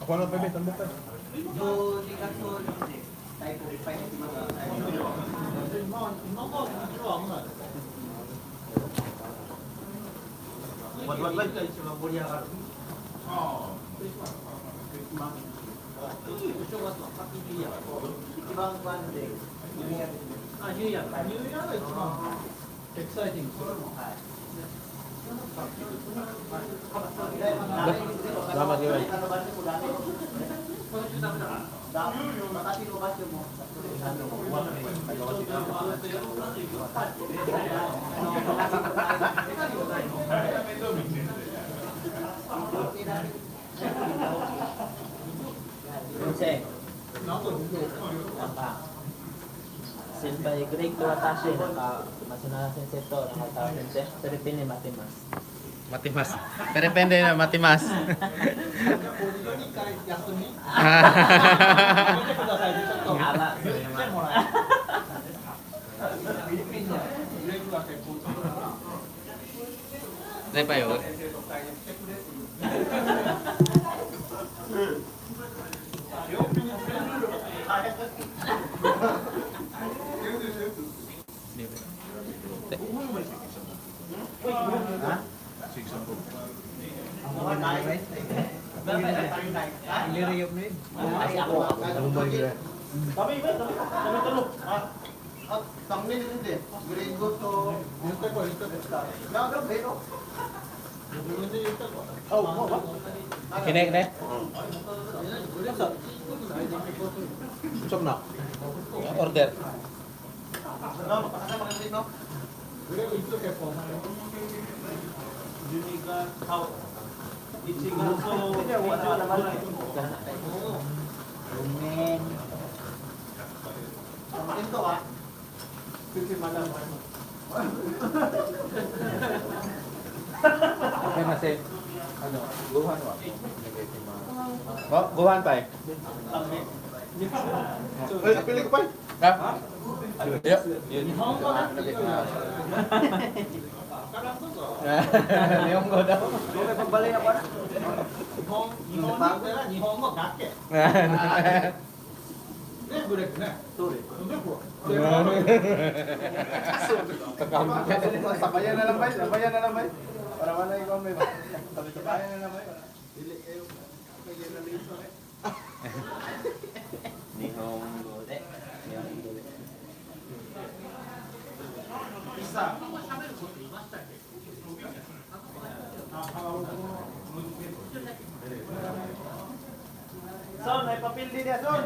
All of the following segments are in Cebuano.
Ako na bebe, tambok ka. Salamat, Iwan. Sensei. なんか先輩グレッグ私なんか松永先生と中澤先生フィリピンに待ってます。 Matimas. Pero depende na, matimas. やばそれは。 Dahil pa yun. Ay, ako ako. Kine, kine. Usap na. Order. Rumen. Okay na si ano, guhan wa. Oh, guhan pa eh. Ay, apili ko pa eh. Ha? Yeah. Nihongo daw. Sabayan na lang ba? Sabayan na lang ba? Para wala ikaw may ba? Sabayan na lang ba? Dili kayo. Kaya na lang eh. Nihongo de. Nihongo de. Son, may papel din ya, Son.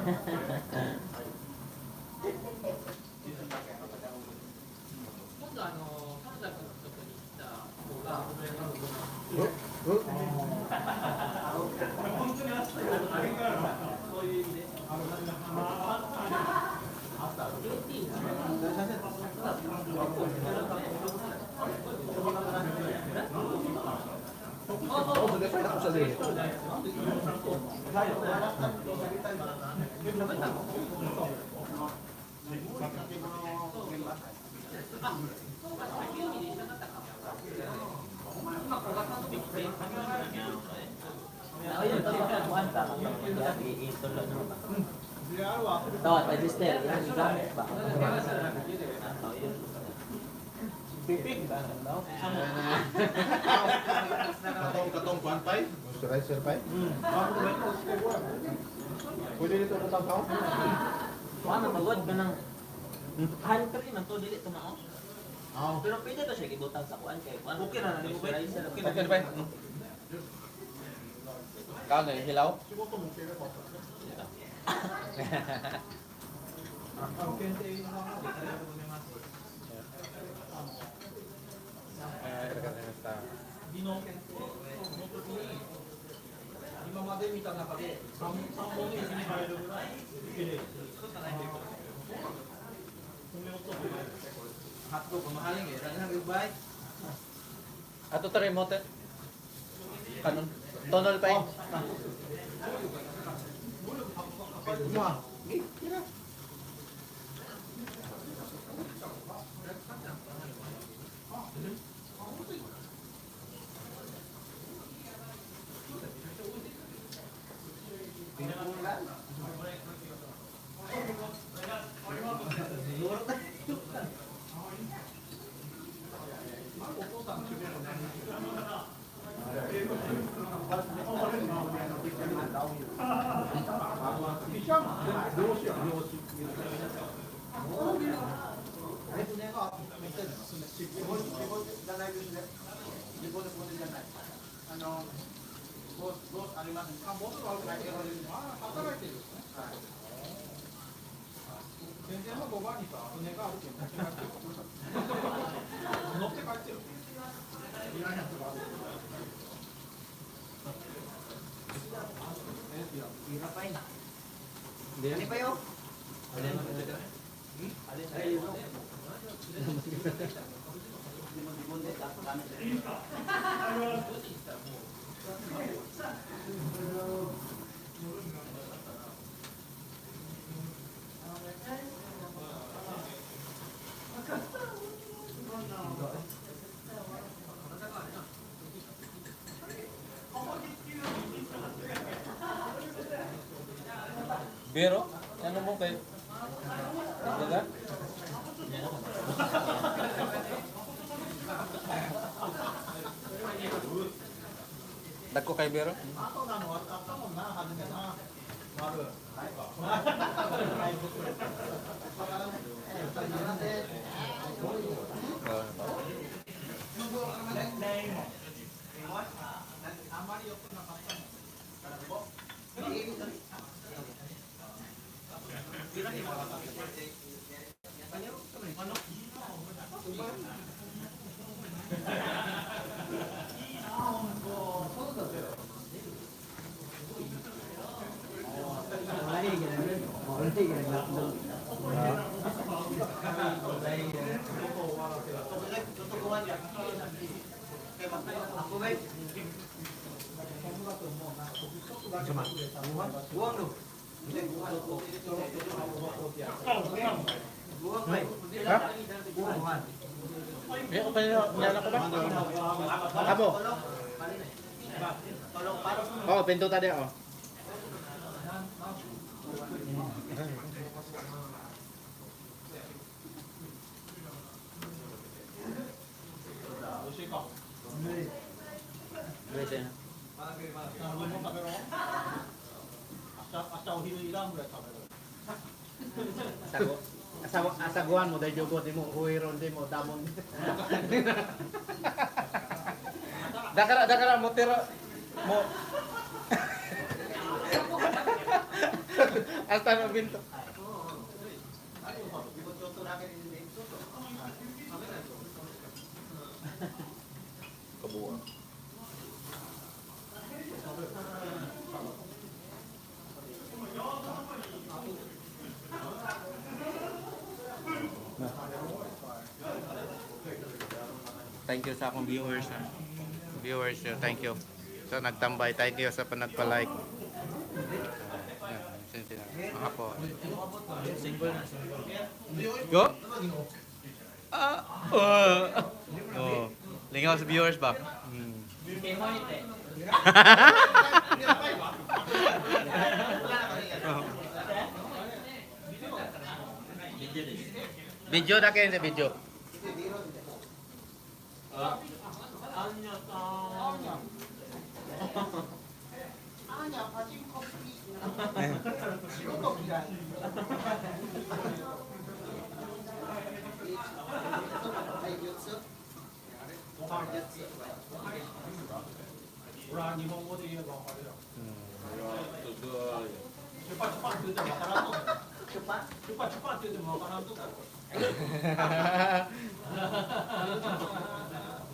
Ayun, kuan ba? Itulo no ba? To, register. Yan, gamit ba? Oh, yun. Katong katong kuan pay? Moisturizer pay? Pwede dito katong tao? Kuan na magod ka ng hand cream man to dili tumao. Oo. Pero pwede to siya gibutang sa kuan kay kuan. Okay na, naligo ba? Moisturizer. Okay na ba? Ikaw na, hilaw? Ato to remote. Kanon. Tonol pa eh. Pero, ano mo kay? Dagdagan? Dagko kay Bero? Ha? Eh, okay na, nala ko ba? Amo. Oh, pindutan niya, oh. Asago. Asawa, asaguan mo dahil jugo di mo huiron di mo damon. Dakara dakara mo tira mo. Hasta no binto. Kabuang. Thank you sa akong viewers. Ha. Viewers, thank you. So nagtambay, thank you sa panagpa-like. Mga po. Go? Ah, oh. Lingaw sa viewers ba? Kay Moit eh. Video na kayo sa video.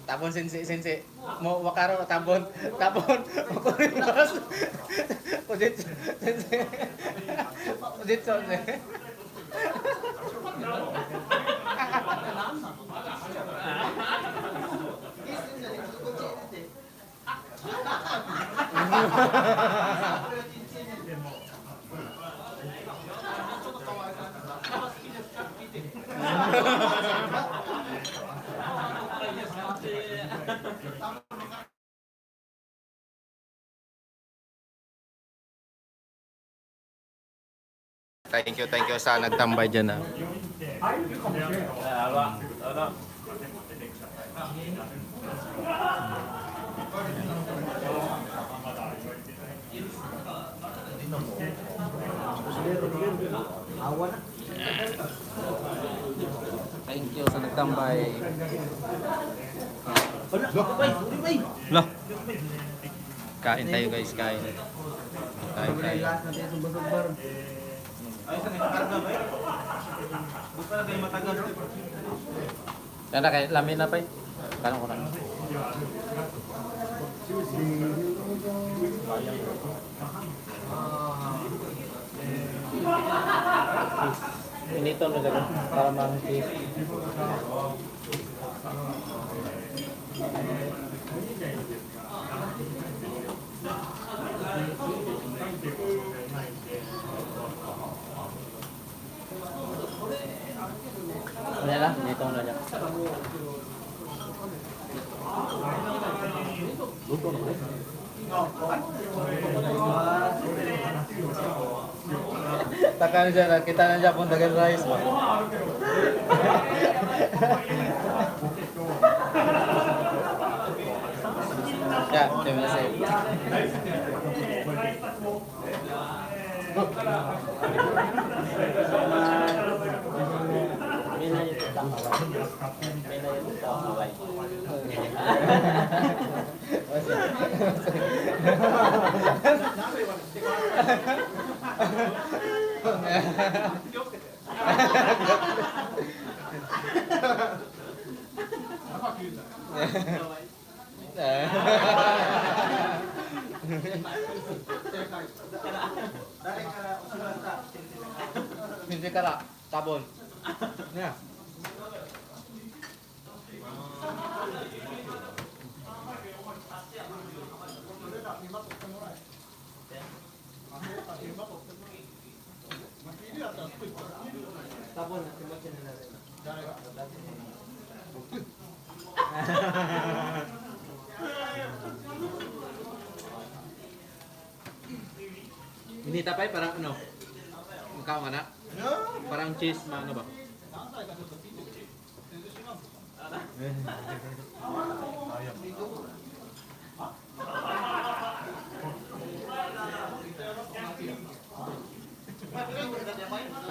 Tapon sensei sensei. Mo wakaro tapon tapon okorimasu. Ojitsu sensei. Ojitsu sensei. Thank you sa nagtambay dyan ah. Thank you sa nagtambay. Lah. Kain tayo, guys, kain. Kain tayo. Ay, sa nagkarga ba? Buka na kayo matagal. Tara kay lamin na pa eh. Kanon ko na. Inito na lang para ma-taste. Wala lang, inito na lang. Taka na siya, kita na siya kung dagan rice ba. Ya, terima kasih. May na yung kaway. May na yung kaway. Hindi kara, tabon. Ya. Tapon, natin na natin. Hindi tapay parang ano? Mukha ka na? Parang cheese ma ano ba?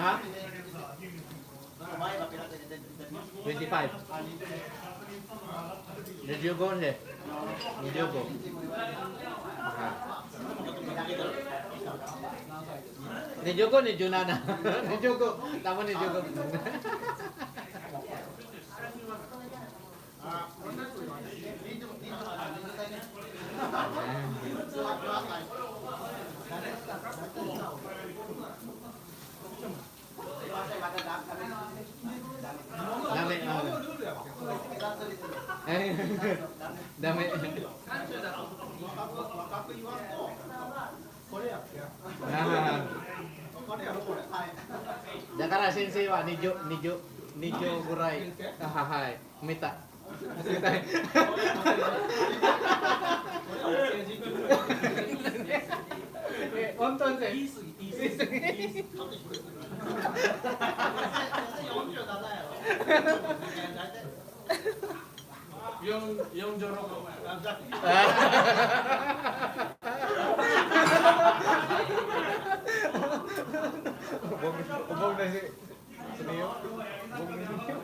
Ha? 25. Did you go there? Did you go? Ha. Ni Jogo, ni Junana. Ni Jogo. Tama ni Jogo. Dami. Oh. Ay, dami. Ah. だから先生は20ぐらい。あはい。見た。見たい。え、本当に言い過ぎ、言い過ぎ。 Yung Joroko. Ubog na si Neo. Ubog na si Neo.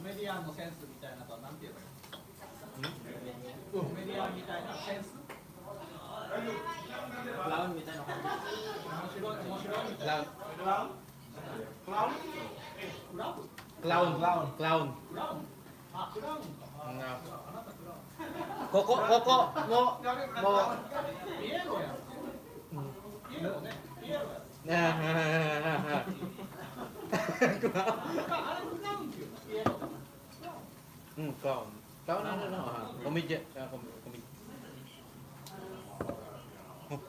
コメディアンのセンスみたいなのはなんて言えばいいの？コメディアンみたいなセンス。 Clown, may tanong ka. 面白い面白いみたいな。 Clown. クラウンクラウン Clown. Clown. クラウンあ、クラウンか。 Clown. あなたクラウン。Koko, koko, mo, mo. Clown. Clown ano no? Ha? Comedian. Ah, comedian. Oh,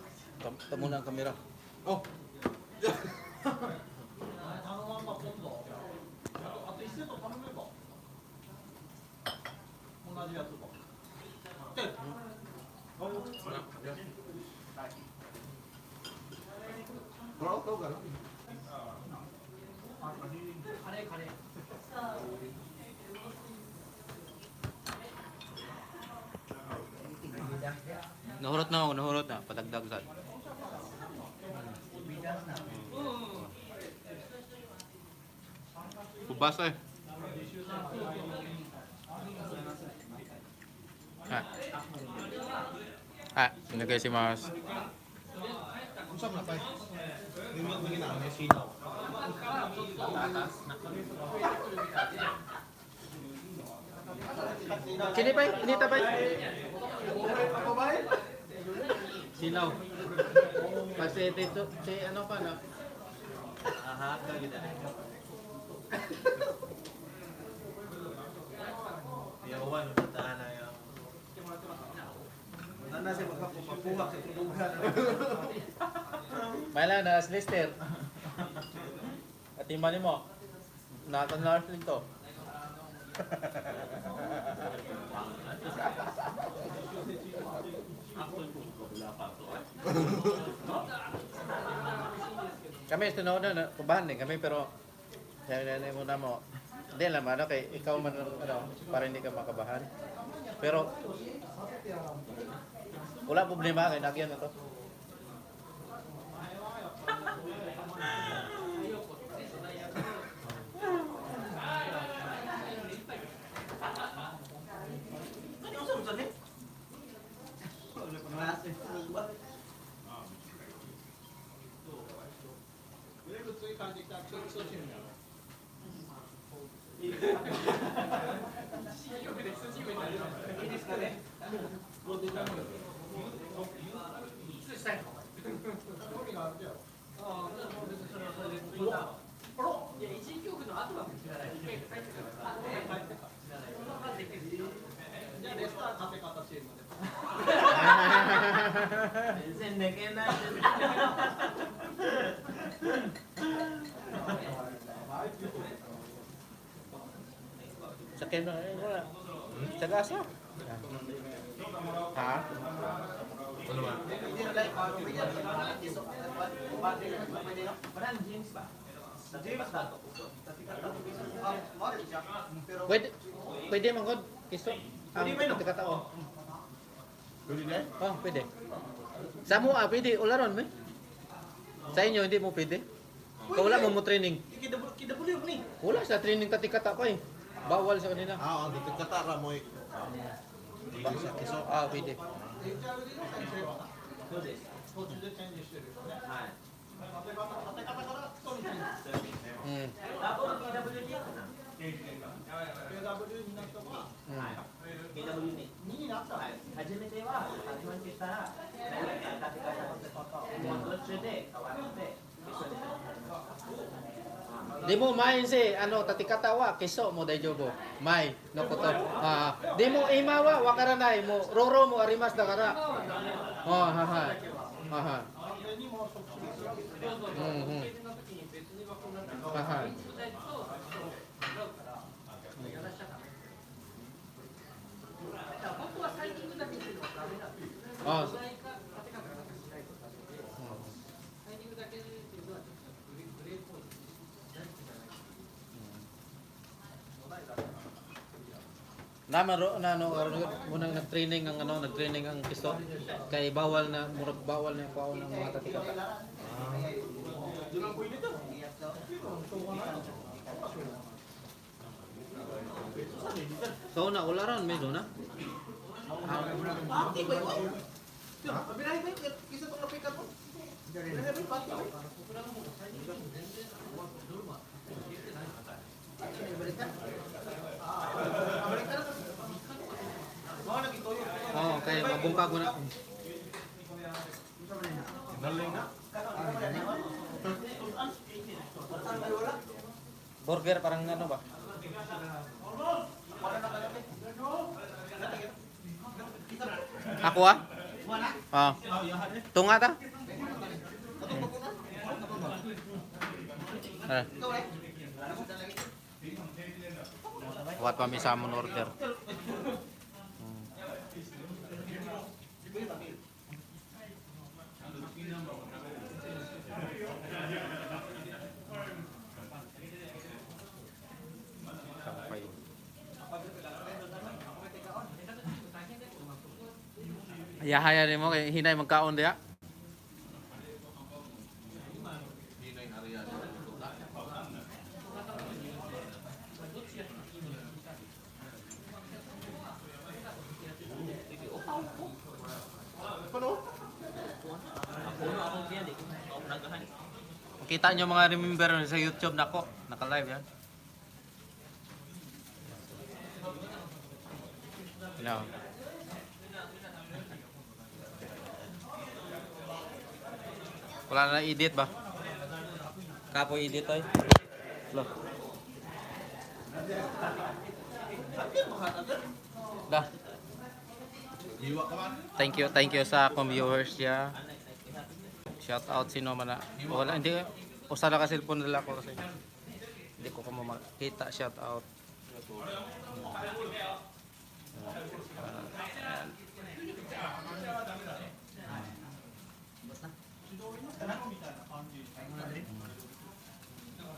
tamo na ang kamera. Oh. Bro, go ka. Nahurot na ako, nahurot na. Padagdag sad. Kubas eh. Ah. Ah, sinagay si Mars. Unsa man pa? Nindot man gina ang sinaw. Kini pa, ini pa. Sinaw. Kasi dito, si ano pa na? Aha, kagid na. Yawan, puntahan na yung... Wala na siya magpapuha sa tulugan. May lang, na Lister. At imani mo, Nathan Larson to. Kami sunood na, na kubahan din kami pero sabi na mo na mo. Hindi lang ano kay ikaw man ang, ano para hindi ka makabahan. Pero wala problema kay nagyan na to. 全然できない。 Sa keno eh, wala. Sa gasa. Ha? Ano ba? Parang James ba? James ba? Pwede pwede man god kiso. Ang katao. Pwede na? Oh, pwede. Sa mo ah, pwede ularon may. Sa inyo hindi mo pwede. Kung wala mo mo training. KW ni. Wala sa training tatikata pa eh. Bawal sa kanila. Ah, ang dito katara mo eh. Dili sa kiso. Ah, pwede. Tapos KWD ako na. KW に。初めては始まってたら、何か立て方もう途中で変わって、一緒になった。 Di mo main si ano tatikata wa kiso mo daijobo. Mai no koto. Ah, di mo imawa wakaranay mo roro mo arimas da kara. Oh, ha ha. Ha ha. Ha ha. Oh. Naman ro na ano karon unang nag-training ang ano nag-training ang kiso kay bawal na murag bawal na yung ng mga tatikata. So na wala ron medyo na. Pati ba yun? Pabirahin ba yun? Isa itong napikat mo. Pabirahin ba yung pati ba? Balik ka? Balik ka na. Mga nag Bungkag mo na. Burger parang ano ba? Ako ah? Ah. Tunga ta? Ah. What pa mi sa amon order. Kampay. Yahaya nimo kay hinay magkaon diya. Puno akong biyan eh. Ako nagahan. Kita nyo mga remember sa YouTube nako, naka-live yan. No. Wala na edit ba? Kapoy edit ay. Lo. Da. Thank you sa akong viewers ya. Shout out sino man na. Wala hindi usa na ka cellphone nila ko kasi. Hindi ko kamo makita shout out.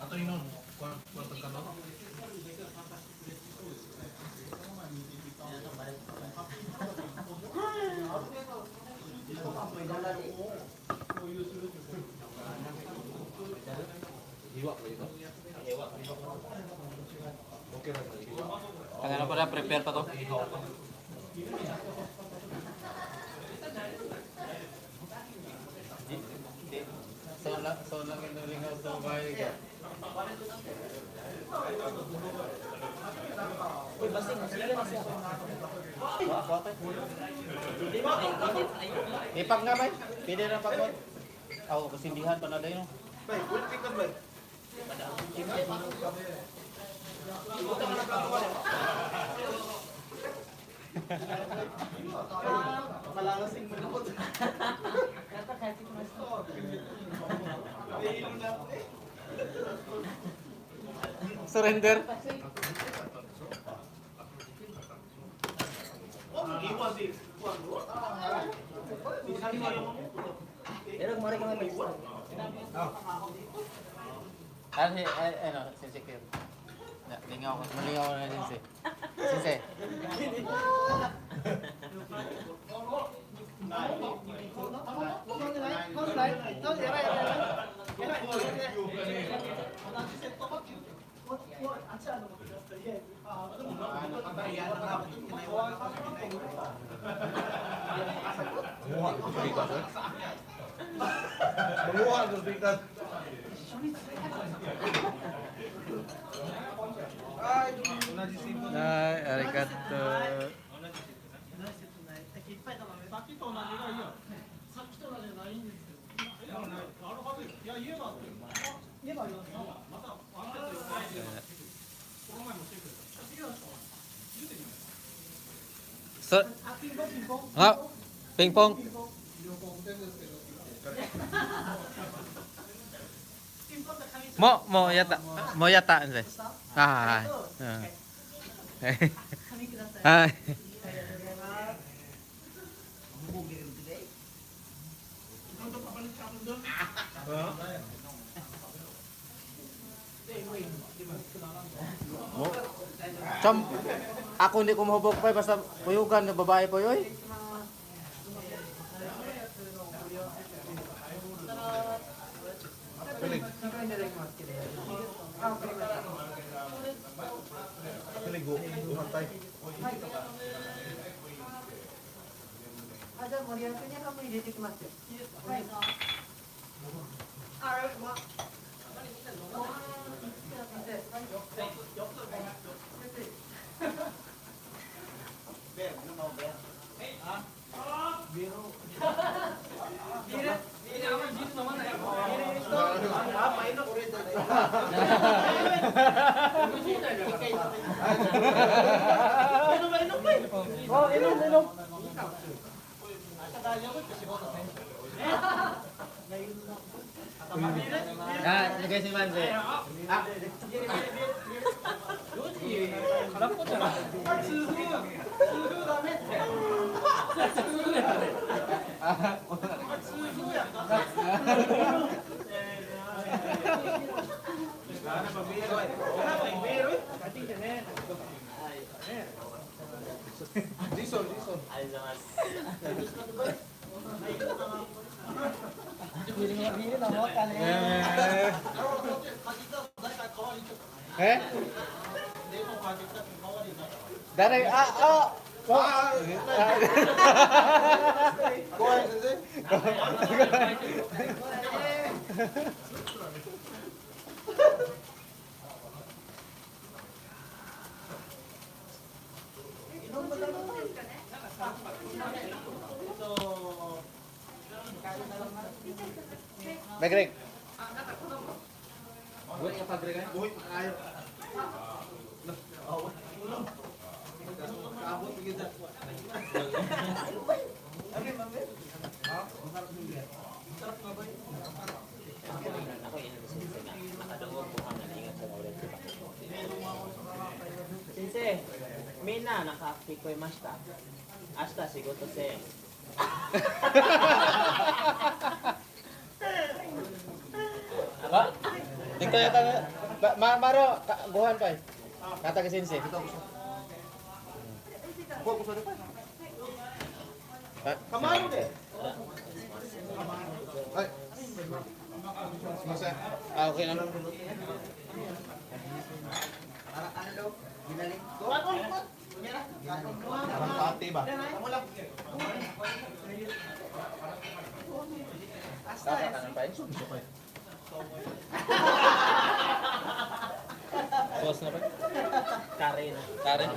Ato yun, kuwan ka no? Ang ano pala prepare pa to. So lang inulingaw sa bahay ka. Uy, basing, sige na siya. Ipag nga bay. Pwede na pag Aw, kasindihan pa na dayon. Bay, wala pikon bay. Malalasing mo na po. Surrender. Pero kumari ka nga may Ano si ay, ano si Kim. Na, lingaw ko. Malingaw ko na sensei. Sensei. Manguha ko sa bigas, eh. Manguha ko sa bigas. Ay, arigato. So, ah, ping pong. Mo, mo yata, mo yata, sensei. Ah, ah. はい。Mo. Cham, ako hindi ko mahubog pa basta kuyugan na babae po yoy. Piligo, guhantay. あ、じゃあ森脇にハム入れてきますよ。はい。あ、うまっ。先生。Oh, inom, inom. Ah, lagay si Manze. Ah. Jason, Jason. Eh. Eh? Dare, ah, ah. Ah! Go ahead, sensei. Bagreg. Buhay ka pa, Greg, eh? Buhay, ayaw. Kaabot, bigyan sa. Ako yun ang sensei na nakadungog ko ang nalingat sa ulit si Bakit. Sensei, mina nakakikoy mashita. Ashita shigoto sen. Ba? Dito yata na. Ba, ma Maro, ka, guhan pa eh. Kata ka sensei. Kuha ko sa pa. Kamaro de. Ay. Masa. Ah, okay lang. Parang pati ba? Tama ka ng pa eh. Pause na ba? Kare na. Karen.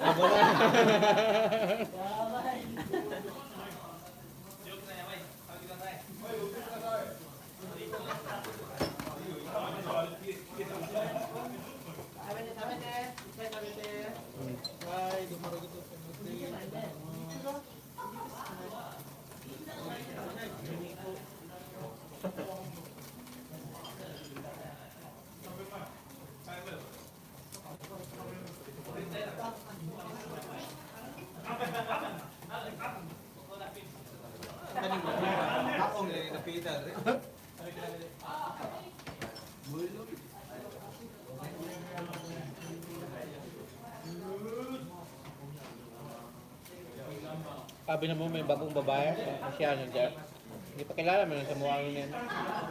Abo na. Akong nilinapitan. Sabi na mo may bagong babae, siya ano dyan. Hindi pa kilala mo sa mukha niya.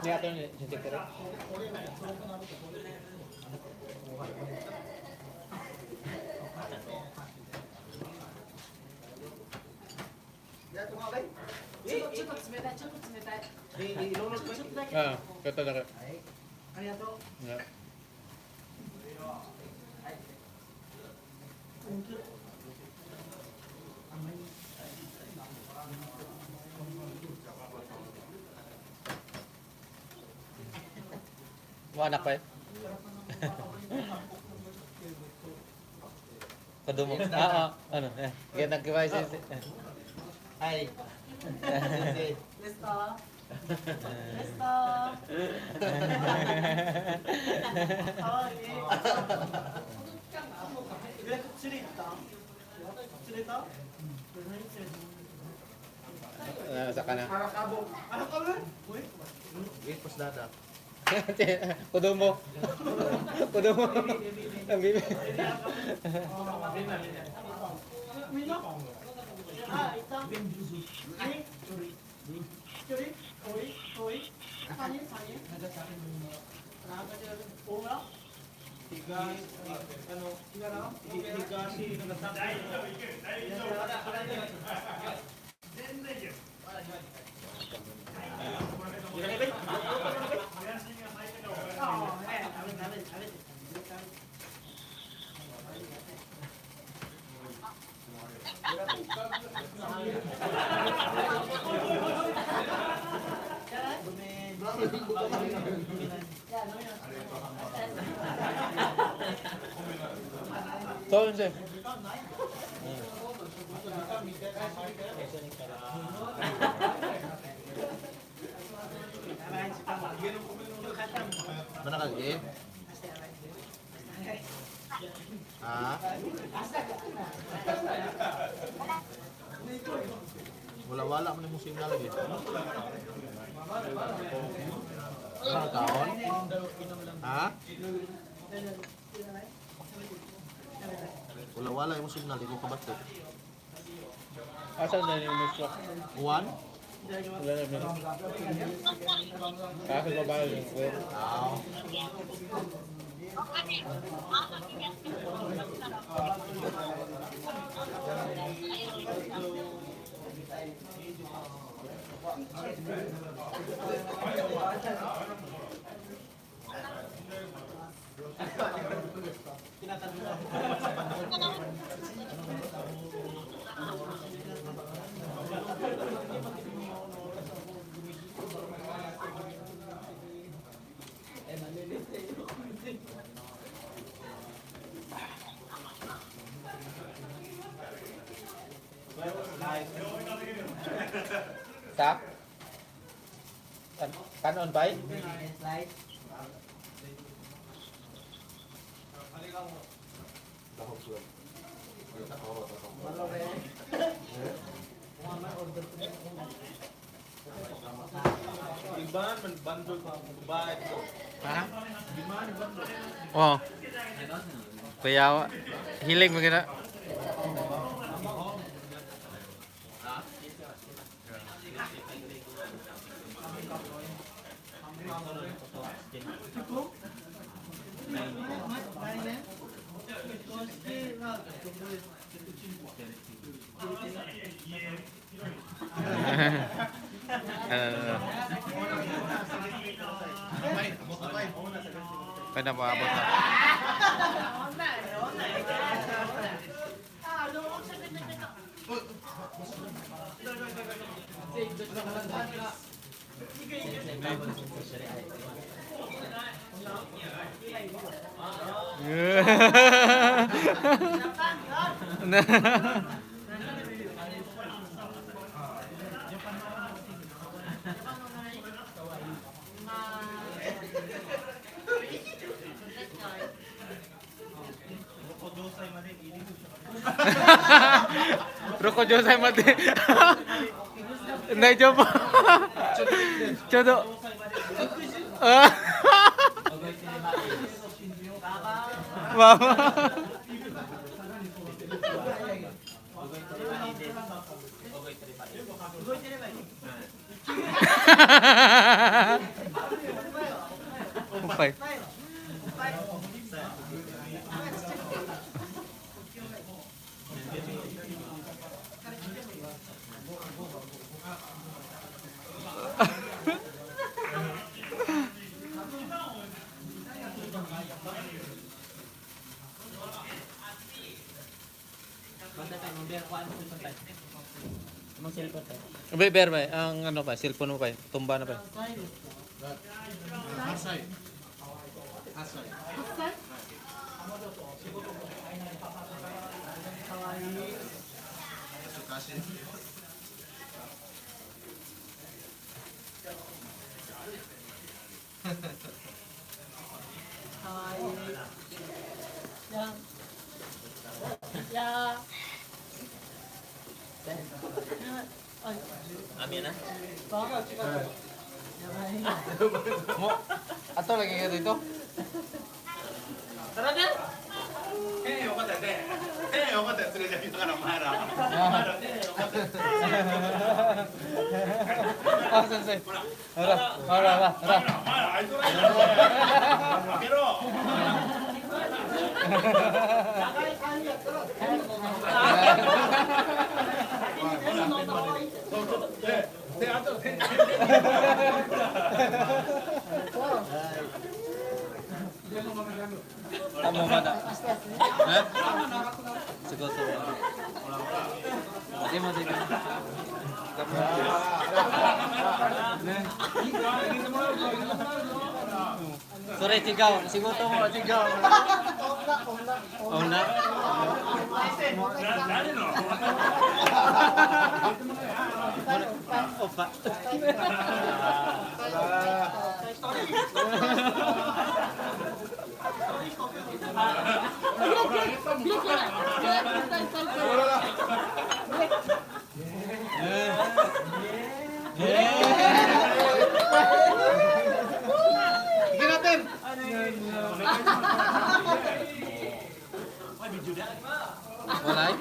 Hindi ata ni si Tikere. Ah, kata na. Yeah. Mo anak pa eh. Kadumo. Ah, ah, ano? Eh, kaya nagkibay si. Ay. Sensei. Listo. Listo. Ah, sa kana. Wait, pas dada. Kudumo. Kudumo. Ang bibi. So, yun siya. Mana ka lagi? Ha? Wala-wala man yung signal lagi. Ano taon? Ha? Wala-wala yung signal, di ko kabato. Asan na yung muslo? One? Wala na meron. Kasi babae yung kuya. Aw. Tap? Kanon ba? Dahog sila. Wala sa oro, tatong. Iban man bandol pa babae ko. Ha? Oh. Kaya hiling mo gina. Ano, ano, ano. Kaya na maabot na. Roko josai mate. Daijoubu. Chodo. Mama. Upay. Among cellphone tayo. Be, ber ba? Ang ano pa, cellphone mo pa, tumba na pa. Hasay. Hasay. Kasukasi. Amin na. Mo, ato lagi ka dito? Tara na! 手よかったよ手。手よかったよ連れてきたからお前ら。 Ah, sensei. Ora, ora, ora, ora. お前らあいつらい開けろ。手あと手。 Tama ba na? Ha? Siguro. Di mo dito. Sorry, sigaw. Siguto mo, sigaw. Oh, na. Opa. Sige natin. Wala eh.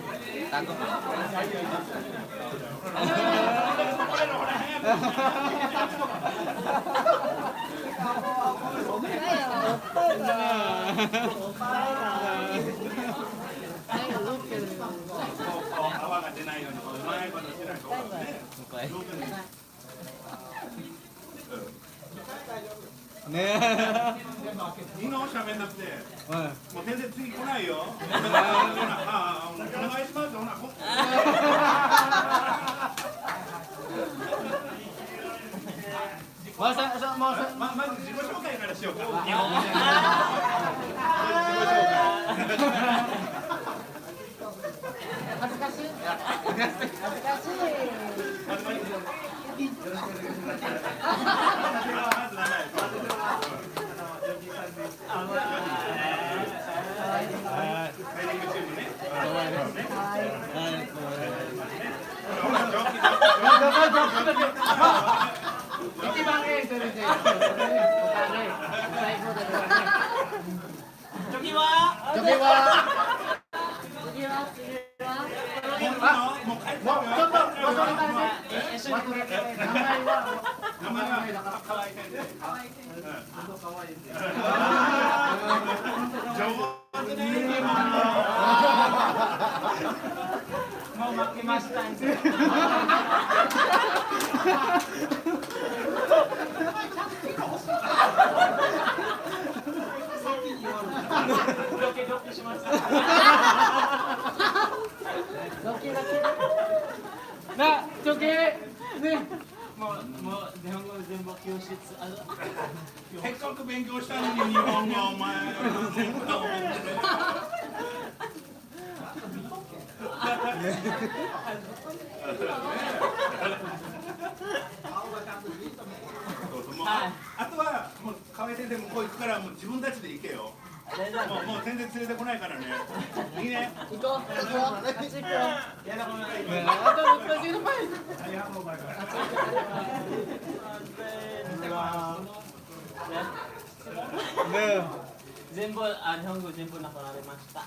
Tago. 泡が出ないようにこううまいことしないとね。ね。いいの喋んなくて。もう先生次来ないよ。ほなああお願いします。ほなこ。 Masa, sa, masa. まず自己紹介からしようか。自己紹介。恥ずかしい。恥ずかしい。まず名前。フェリングチームね。ほらジョッキ Iti bang eh, sorry, sorry. 次は Joki wa. 次は次は。もう帰っちゃうよ。名前は可愛い先生。上手ね。もう負けました。ドキドキしました。ドキドキ。 Na, Joki. Ne. もう日本語全部教室。あのせっかく勉強したのに日本語お前。そうそうもうあとはもう河合先生向こう行くからもう自分たちで行けよ。もう先生連れてこないからね。いいね。行こう。行こう。あっち行くよ。 Ato, sino pa? Ne. 全部あ日本語全部なくなりました。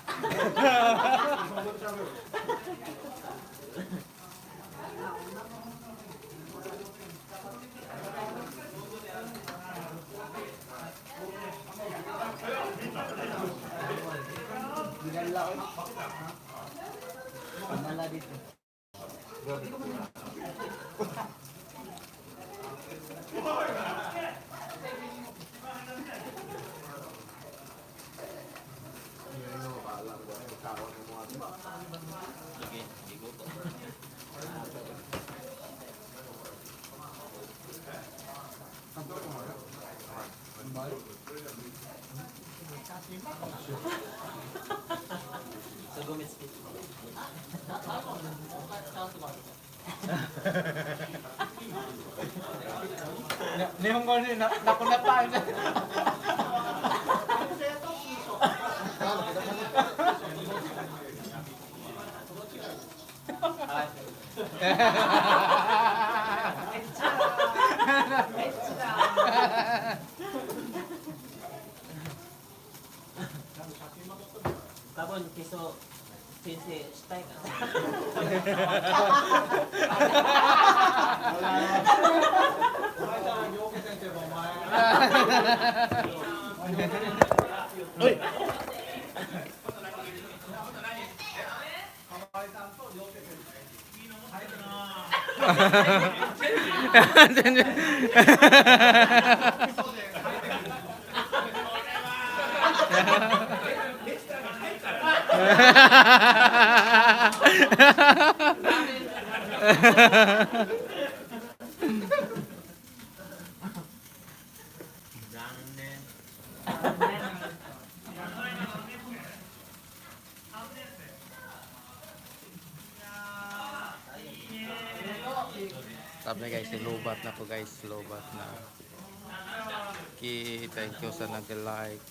すごめつけ。 日本語にな、なくなった。多分基礎先生したいか Uy. 全然。残念。 Tap na guys, lobat na po guys, lobat na. Okay, thank you sa nag-like.